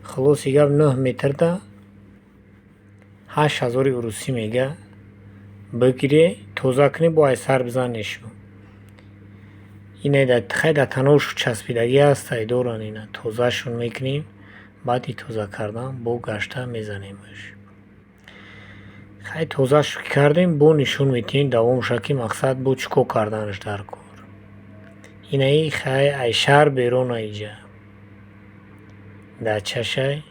Хулоси гап, 9 метрда 8000 урусӣ мега. Бигире, тоза кунӣ, бо ай сар бизанешу. Ина хай дар таношу часпидагӣ ҳастай, доран ина. Тозашон мекунем, баъди тоза кардан бо гашта мезанемш. Хай, тозаш кардем, бо нишон метиҳем давомша, ки мақсад бо чӣ кор карданаш дар кор. Инаи хай ай шаҳр берун иҷа. Дачашай.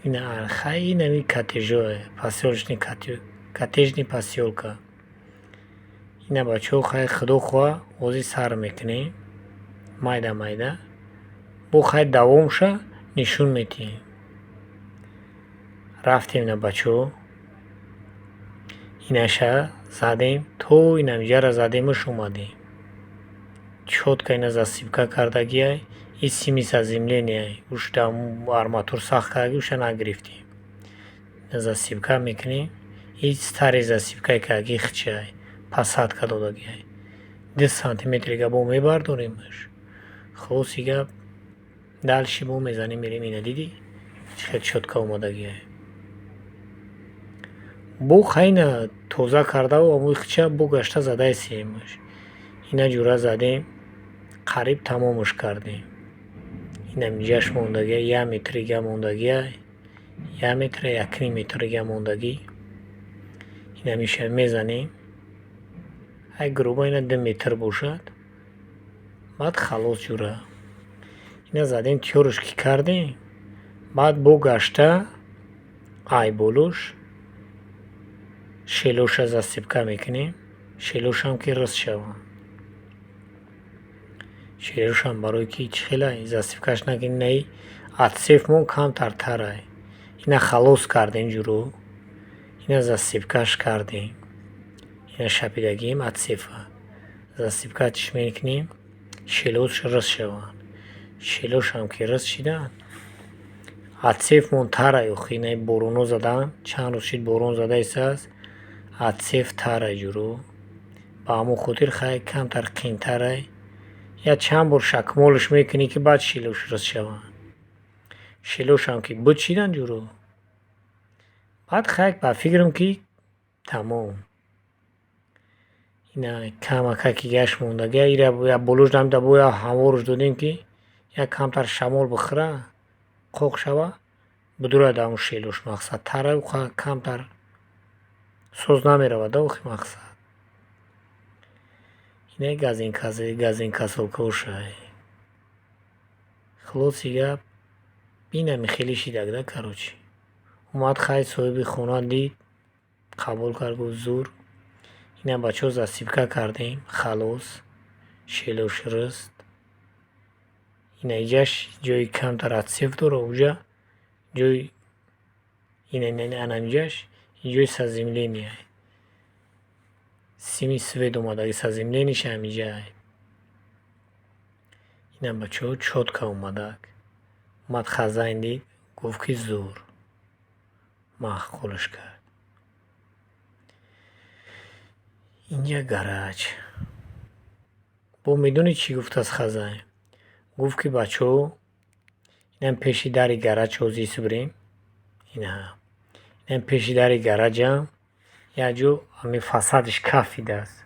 Ина хай инами коттежое, посёлочный коттежный посёлка. Ина, бачаҳо, хай, худо хоҳа, ҳозир сар мекунем. Майда майда. Бо хай давомша нишон метиҳем. Рафтем, ина, бачаҳо. Инаша задем, то инамиҷаро задемуш омадем. Чётко ина засыпка кардагиай. И сими заземления уш арматур сахт кардаги, уша нагирифтем. Засыпка мекунем. И старый засыпкае кардаги хичай. Посадка додагиай. 2 сантиметрига бо мебардоремаш. Хулоси гап, дальше бо мезанем, мерем. Ина дидӣ? Чӣ хел чётко омадагиай. Бо хайна тоза кардаву амои хича бо гашта задаесемаш. Ина ҷура задем, қариб тамомаш кардем. Инамиҷаш мондагиай, як метрига мондагиай, як метр, якним метрига мондагӣ. Инамиша мезанем. Ай грубо ина 2 метр бошад. Баъд халос, ҷура. Ина задем, тёрш ки кардем, баъд бо гашта ай болош шелоша засыпка мекунем. Шелошам ки рыс шаванд. Шелошам барое ки чӣ хелай засыпкаш накунӣ, инаи отсевмон камтар тарай. Ина халос кардем, ҷуро. Ина засыпкаш кардем. Ина шапидагием отсева. Засыпкатиш мекунем, шелош рыс шаванд. Шелошам ки рыс шиданд, отсевмон тарай охи, инаи бороно задан, чанд рӯз шид борон задаистааст, отсев тарай, ҷуро. Ба ҳамон хотир хай камтар қиинтарай. Як чанд бор шакмолш мекунӣ, ки баъд шелош рыс шаванд. Шелошам ки буд шидан, ҷуро. Баъд хай ба фикрам, ки тамом. Ина камакаки гашт мондагиа, ира болош дамида бо як ҳаворш додем, ки як камтар шамол бихӯра, қоқ шава, бидурад ҳамон шелош, мақсад тараю камтар соз намеравад да охи, мақсад. Инаи газенкасолкаошай. Хулоси гап, инами хеле шидак да, короче. Омад, хай, соҳиби хона дид, қабул кард, гуфт зур. Ина, бачаҳо, засыпка кардем, халос, шелош рыст. Ина иҷаш ҷои камтар отсев дора, уҷа ҷои ина анамиҷаш ҷои заземления. Сими свет омадаги, заземленияш ҳамиҷае. Ина, бачаҳо, чётко омадак. Омад, хозяин дид, гуфт, ки зур. Маъқулш кард. Инҷа гараж. Бо медонӣ, чӣ гуфтааст хозяин? Гуфт, ки бачаҳо, инам пеши дари гараж ҳозир бирем. Ина. Инам пеши дари гараҷам як ҷо ҳамин фасадаш кафидааст.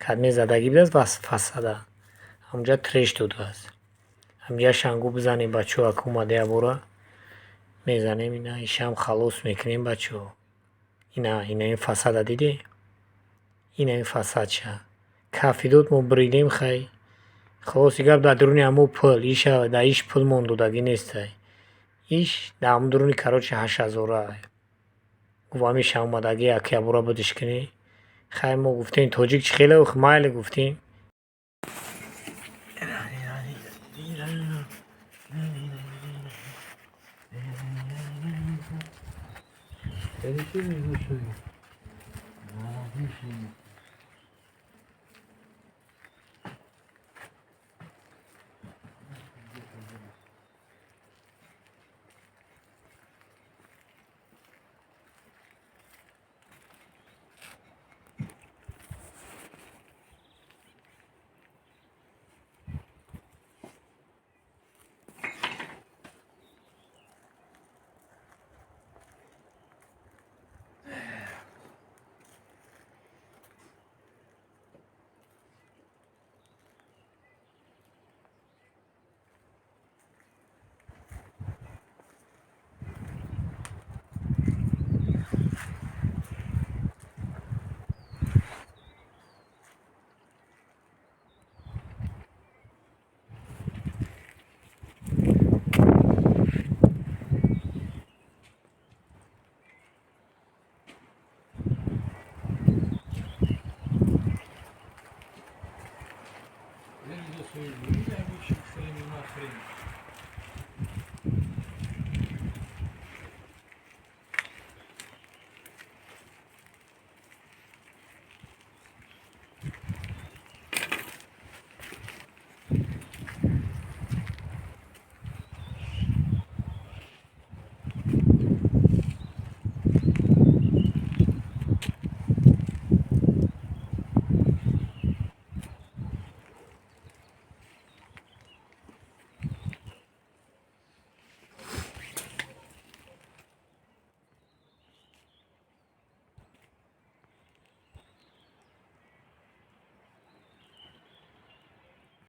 Кадме задагӣ будааст фасада. Ҳамонҷа трещ додааст. Ҳаминҷашам гуфт, бизанем, бачаҳо, ака омада якбора мезанем, ина ишам халос мекунем, бачаҳо. Ина ин фасада дидӣ? Ина ин фасадша. Кафидод, мо буридем, хай. Хулоси гап, дар дуруни ҳамон пул, иша дар иш пул мон додагӣ нестай. Иш дар ҳамон дуруни, короче, 8000-ай. Гуфт, ҳамиша омадагӣ, ака, якбора будиш кунӣ. Хай, мо гуфтем, тоҷик чӣ хеле майли, гуфтем. Зери соҳиб.